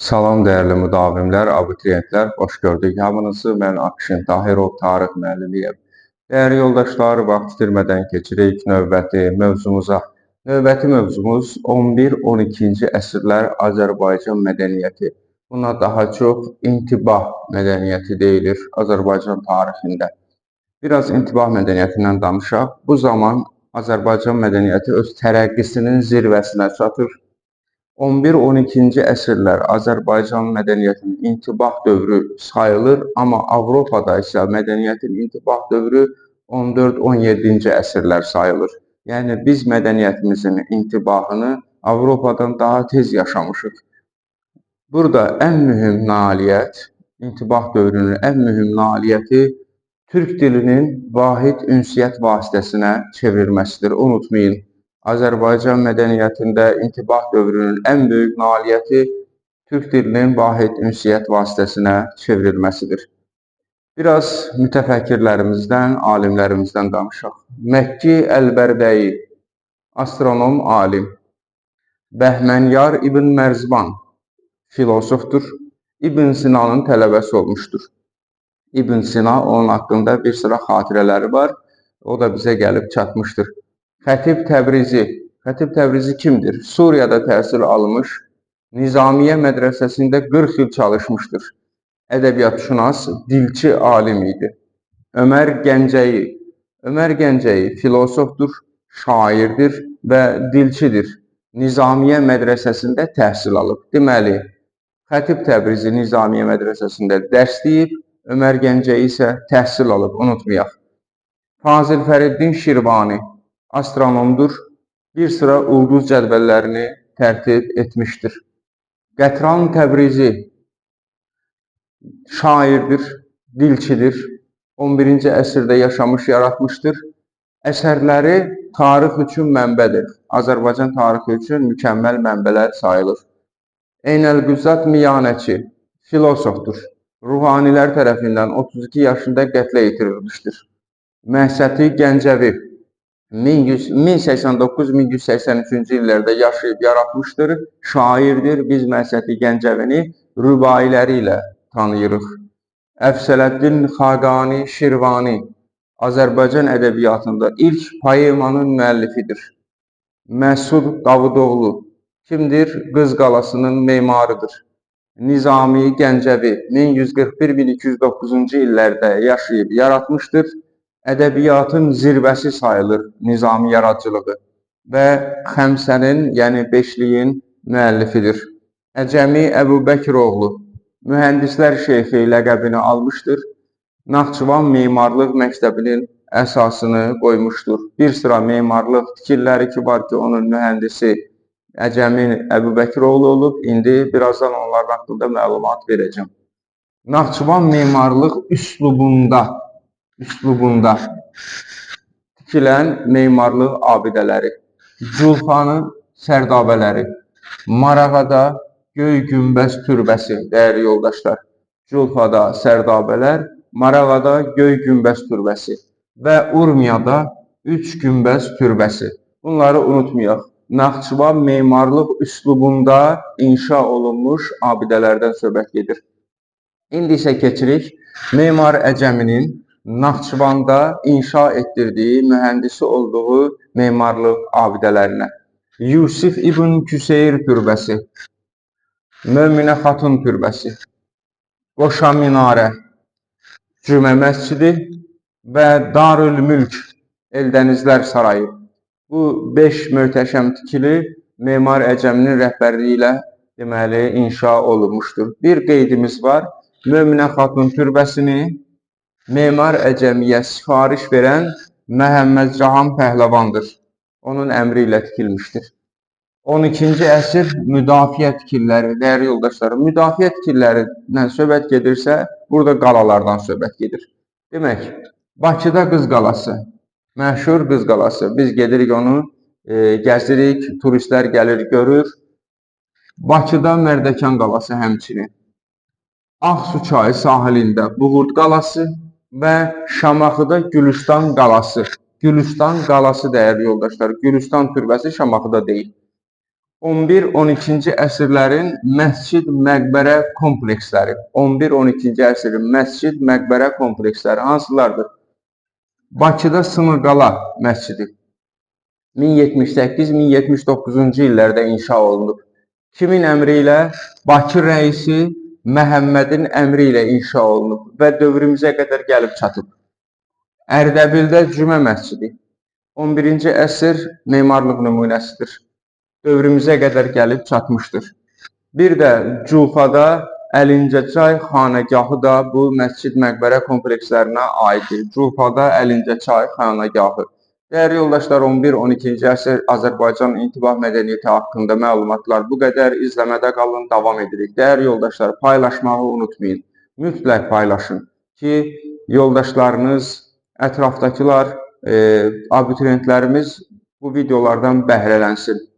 Salam dəyərli müdavimlər, abituriyentlər, xoş gördük hamınızı. Mən Akşin Tahirov, tarix müəllimiyəm. Dəyərli yoldaşlar, vaxt itirmədən keçirik növbəti mövzumuza. Növbəti mövzumuz 11-12-ci əsrlər Azərbaycan mədəniyyəti. Buna daha çox intibah mədəniyyəti deyilir Azərbaycan tarixində. Biraz intibah mədəniyyətindən danışaq. Bu zaman Azərbaycan mədəniyyəti öz tərəqqisinin zirvəsinə çatır. 11-12-ci əsrlər Azərbaycan mədəniyyətinin intibah dövrü sayılır, amma Avropada isə mədəniyyətin intibah dövrü 14-17-ci əsrlər sayılır. Yəni biz mədəniyyətimizin intibahını Avropadan daha tez yaşamışıq. Burada ən mühüm nailiyyət, intibah dövrünün ən mühüm nailiyyəti türk dilinin vahid ünsiyyət vasitəsinə çevrilməsidir. Unutmayın. Azərbaycan mədəniyyətində intibah dövrünün ən böyük nailiyyəti türk dilinin vahid ünsiyyət vasitəsinə çevrilməsidir. Biraz mütəfəkkirlərimizdən, alimlərimizdən danışaq. Məkki Əlbərdəyi, astronom alim. Bəhmənyar İbn Mərzban, filosofdur. İbn Sinanın tələbəsi olmuşdur. İbn Sina onun haqqında bir sıra xatirələri var. O da bizə gəlib çatmışdır. Xətib Təbrizi. Xətib Təbrizi kimdir? Suriyada təhsil almış, Nizamiyə mədrəsəsində 40 il çalışmışdır. Ədəbiyyatşünas, dilçi alim idi. Ömər Gəncəyi. Ömər Gəncəyi filosofdur, şairdir və dilçidir. Nizamiyə mədrəsəsində təhsil alıb. Deməli, Xətib Təbrizi Nizamiyə mədrəsəsində dərs deyib, Ömər Gəncəyi isə təhsil alıb, unutmayaq. Fazil Fəriddin Şirvani astronomdur, bir sıra ulduz cədvəllərini tərtib etmişdir. Qətran Təbrizi şairdir, dilçidir, 11-ci əsrdə yaşamış, yaratmışdır. Əsərləri tarix üçün mənbədir. Azərbaycan tarixi üçün mükəmməl mənbələr sayılır. Eynəlqüzat Miyanəçi filosofdur. Ruhanilər tərəfindən 32 yaşında qətlə yetirilmişdir. Məhsəti Gəncəvi 1089-1183-cü illərdə yaşayıb yaratmışdır, şairdir. Biz Məhsəti Gəncəvini rübailəri ilə tanıyırıq. Əfsələddin Xaqani Şirvani Azərbaycan ədəbiyyatında ilk poemanın müəllifidir. Məsud Davudoğlu kimdir? Qız Qalasının memarıdır. Nizami Gəncəvi 1141-1209-cu illərdə yaşayıb yaratmışdır. Ədəbiyyatın zirvəsi sayılır Nizami yaradıcılığı və Xəmsənin, yəni beşliyin müəllifidir. Əcəmi Əbubəkiroğlu mühəndislər şeyxi ləqəbini almışdır. Naxçıvan Memarlıq Məktəbinin əsasını qoymuşdur. Bir sıra memarlıq tikililəri ki var ki, onun mühəndisi Əcəmi Əbubəkiroğlu olub. İndi birazdan onların haqqında məlumat verəcəm. Naxçıvan memarlıq üslubunda tikilən memarlıq abidələri, Culfanın sərdabələri, Marağada Göy Günbəz türbəsi, dəyərli yoldaşlar, Culfada sərdabələr, Marağada Göy Günbəz türbəsi və Urmiyada Üç Günbəz türbəsi. Bunları unutmayaq. Naxçıvan memarlıq üslubunda inşa olunmuş abidələrdən söhbət gedir. İndi isə keçirik Memar Əcəminin Naxçıvanda inşa etdirdiyi, mühəndisi olduğu memarlıq abidələrinə. Yusif İbn Küseyir türbəsi, Möminə Xatun türbəsi, Qoşa Minarə, Cümə Məscidi və Darül Mülk, Eldənizlər Sarayı. Bu 5 möhtəşəm tikili Memar Əcəminin rəhbərliyi ilə deməli inşa olunmuşdur. Bir qeydimiz var. Möminə Xatun türbəsini Memar Əcəmiyə sifariş verən Məhəmməd Cahan Pəhləvandır. Onun əmri ilə tikilmişdir. 12-ci əsr müdafiə tikililəri, dəyərli yoldaşlarım, müdafiə tikililərindən söhbət gedirsə, burada qalalardan söhbət gedir. Demək, Bakıda Qız Qalası, məşhur Qız Qalası. Biz gedirik onu, gəzirik, turistlər gəlir, görür. Bakıda Mərdəkan Qalası həmçinin. Ağsu çayı sahilində Buğurd Qalası və Şamaxıda Gülüstan Qalası. Gülüstan Qalası dəyərli yoldaşlar. Gülüstan türbəsi Şamaxıda deyil. 11-12-ci əsrlərin məscid-məqbərə kompleksləri. 11-12-ci əsrin məscid-məqbərə kompleksləri hansılardır? Bakıda Sınırqala məscidi 1078-1079-cu illərdə inşa olunub. Kimin əmri ilə? Bakı rəisi Məhəmmədin əmri ilə inşa olunub və dövrümüzə qədər gəlib çatıb. Ərdəbildə Cümə məscidi 11-ci əsr memarlıq nümunəsidir. Dövrümüzə qədər gəlib çatmışdır. Bir də Culfada Əlincəçay xanəgahı da bu məscid-məqbərə komplekslərinə aiddir. Culfada Əlincəçay xanəgahı. Dəyərli yoldaşlar, 11-12-ci əsr Azərbaycan intibah mədəniyyəti haqqında məlumatlar bu qədər. İzləmədə qalın, davam edirik. Dəyərli yoldaşlar, paylaşmağı unutmayın. Mütləq paylaşın ki, yoldaşlarınız, ətrafdakılar, abituriyentlərimiz bu videolardan bəhrələnsin.